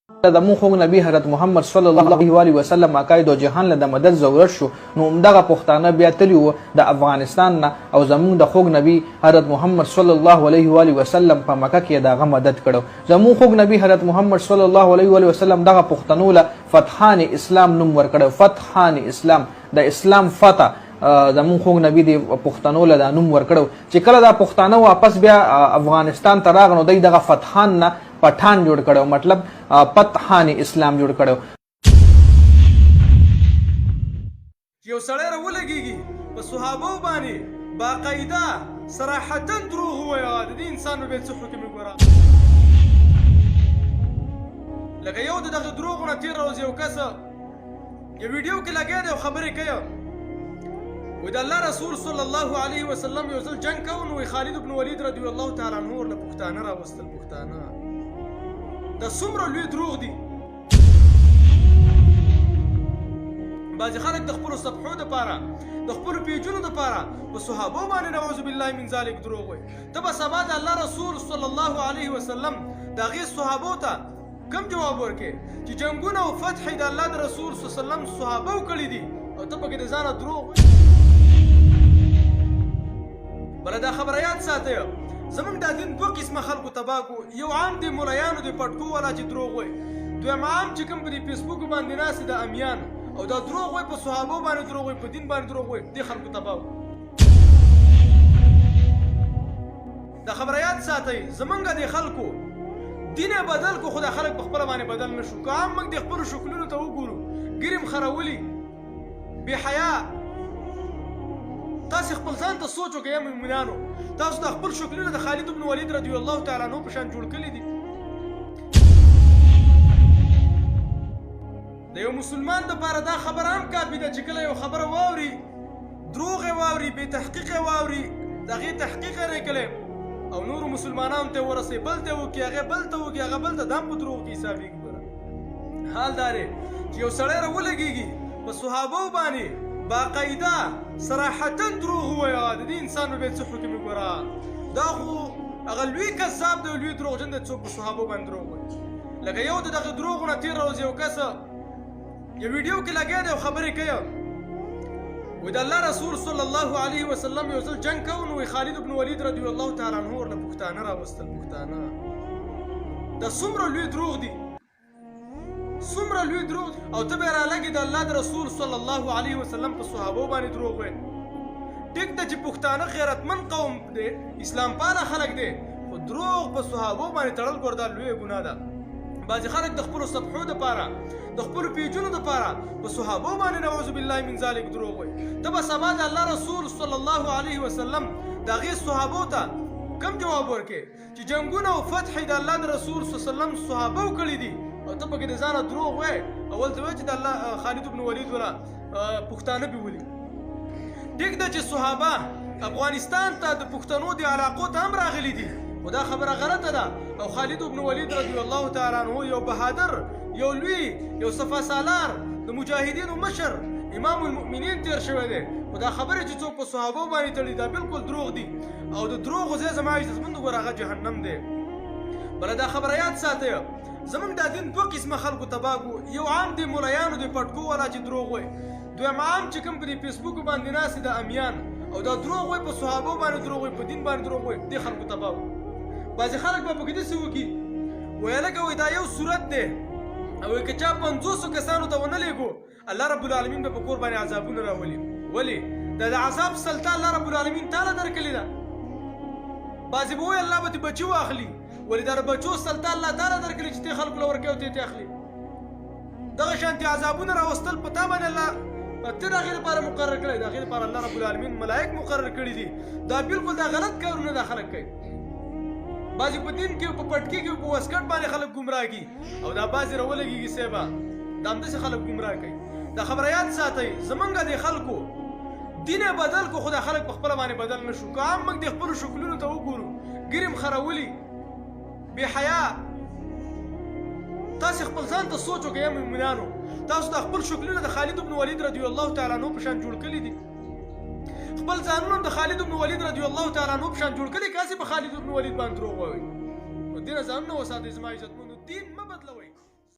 زموږ خوږ نبی حضرت محمد صلی الله علیه و آله وسلم عقاید او جهان له د مدد ضرورت شو، نو همدغه پښتانه بیا تللي وو د افغانستان نه او زموږ د خوږ نبی حضرت محمد صلی الله علیه و آله وسلم په مکه کې د هغه مدد کړو. زموږ خوږ نبی حضرت محمد صلی الله علیه و آله وسلم دغه پښتنو له فتحان اسلام نوم ورکړی، فتحان اسلام، د اسلام فتح زموږ خوږ نبی دی پښتنو له دا نوم ورکړو. چې کله دا پښتانه واپس بیا افغانستان ته راغلو، دوی دغه فتحان نه پټان جوړ کړو، مطلب پتحان اسلام جوړ کړو. چې یو سړی راولګېږي په صحابو باندې باقاعده صراحتا دروغ ووایي، د دې انسان به بیا څه حکم وي؟ ګوره لکه یو د دغه دروغو نه تېره ورځ یو کس یو ویډیو کې لګیا دی او خبرې کوي، وایي د الله رسول صلی الله علیه وسلم یو ځل جنګ کوو، نو وایي خالد بن ولید رضی الله تعالی عنه ورله پښتانه راوستل. پښتانه دا څومره لوی دروغ دي. بعضې خلک د خپلو صفحو دپاره، د خپلو پیجونو دپاره په صحابو باندې نعوذ بالله من ذلک دروغ وایي. ته به سبا د الله رسول صلی الله علیه وسلم د هغې صحابو ته کوم جواب ورکې چې جنګونه او فتحې د الله د رسول صلی الله علیه وسلم صحابو کړي دي او ته پکې د ځانه دروغ وایې؟ بله دا خبره یاد ساتئ، زمونږ دا دین دوه قسمه خلکو تباه کو. یو عام دی مولایانو دی پټکو والا چې دروغ وایي، دویم عام چې کوم په دې فیسبوک باندې ناست د امیان او دا دروغ وایي، په صحابو باندې دروغ وایي، په دین باندې دروغ وایي، دې خلکو تباه کو. دا خبره یاد ساتئ، زمونږ د خلکو دین بدل کو، خو دا خلک په خپله باندې بدل نه شو. که عام موږ د خپلو شکلونو ته وګورو، ګریم خرولي بې حیا، تاسې خپل ځان ته سوچ وکړئ مؤمنانو، تاسو د خپل شکلونه د خالد بن ولید رضی الله تعالی عنه په شان جوړ کړي دي. د یو مسلمان دپاره دا خبره هم کافي ده چې کله یو خبره واوري، دروغ یې واوري، بې تحقیق یې واوري، د هغې تحقیق یې نه کړی او نورو مسلمانانو ته یې ورسوي، بل ته یې وکړي، هغې بل ته وکړي، هغه بل ته، دا هم په دروغو کې حسابېږي. ګوره حال دا دی چې یو سړی راولګېږي په صحابو باندې باقاعده صراحتا دروغ ووایي، د دې انسان به بیا څه حکم وي؟ ګوره دا خو هغه لوی کذاب دی، لوی دروغجن دی، څوک په صحابو باندې دروغ وایي. لکه یو د دغه دروغو نه تېره ورځ یو کس یو ویډیو کې لګیا دی او خبرې کوي، وایي د الله رسول صلی الله علیه وسلم یو ځل جنګ کوو، نو وایي خالد بن ولید رضی الله تعالی عنه ورله پښتانه راوستل. پښتانه دا څومره لوی دروغ دي، څومره لوی دروغ. او ته به رالګې د الله د رسول صلی الله علیه وسلم په صحابو باندې دروغ وایې. ټیک ده چې پښتانه غیرتمن قوم دی، اسلام پاله خلک دی، خو دروغ په صحابو باندې تړل ګور دا لویه ګناه ده. بعضې خلک د خپلو صفحو دپاره، د خپلو پیجونو دپاره په صحابو باندې نعوذ بالله من ذلک دروغ وایي. ته به سبا د الله رسول صلی الله علیه وسلم د هغې صحابو ته کوم جواب ورکې چې جنګونه او فتحې د الله د رسول صلی الله علیه وسلم صحابو کړي دي او ته پکې د ځانه دروغ وایې؟ اول ته وایې چې د الله خالد بن ولید ولا پښتانه بیولي. ټیک ده چې صحابه افغانستان ته د پښتنو د علاقو ته هم راغلي دي، خو دا خبره غلطه ده. او خالد بن ولید رضی الله تعالی عنه یو بهادر، یو لوی، یو صفا سالار، د مجاهدینو مشر، امام المؤمنین تیر شوی دی، خو دا خبرې چې څوک په صحابو باندې تړي دا بالکل دروغ دي او د دروغو ځای زما عزتمند ګوره هغه جهنم دی. بله دا خبره یاد ساتئ، زمونږ دا دین دوه قسمه خلکو تباه کو. یو عام دی مولایانو دی پټکو والا چې دروغ وایي، دویم عام چې کوم په دې فیسبوک باندې ناست د امیان او دا دروغ وایي، په صحابو باندې دروغ وایي، په دین باندې دروغ وایي، دې خلکو تباه کو. بعضې خلک به پکې داسې وکړي، وایي لکه وایي دا یو صورت دی او وایي که چا 50 کسانو ته ونه لېږو الله رب العالمین به په کور باندې عذابونه راولي. ولې؟ دا د عذاب سلطه الله رب العالمین تاله درکړې ده. بعضې به وایي الله به دې بچي واخلي، ولې دا د بچو سلطه الله تعالی درکړې چې ته خلکو له ورکوې او ته یې اخلي. دغه شانتې عذابونه راوستل په تا باندې الله ته د هغې لپاره مقرر کړی، د هغې لپاره الله رب العالمین ملایک مقرر کړي دي. دا بالکل دا غلط کارونه دا خلک کوي. بعضې په دین کې په پټکي کې په واسکټ باندې خلک ګمراه کړي او دا بعضې راولګېږي صاحبه دا همداسې خلک ګمراه کوي. دا خبره یاد ساتئ، زمونږ د خلکو دین یې بدل کو، خو دا خلک په خپله باندې بدل نه شو. که عام موږ د خپلو شکلونو ته وګورو، ګریم خرولي بې حیا، تاسې خپل ځان ته سوچ وکړئ مؤمنانو، تاسو د خپل شکلونه د خالد بن ولید رضی الله تعالی عنه په شان جوړ کړي دي. خپل ځانونه د خالد بن ولید رضی الله تعالی عنه په شان جوړ کړي، که هسې په خالد بن ولید باندې دروغ ووایي. نو دې نه ځانونه وساتئ زما عزتمندو.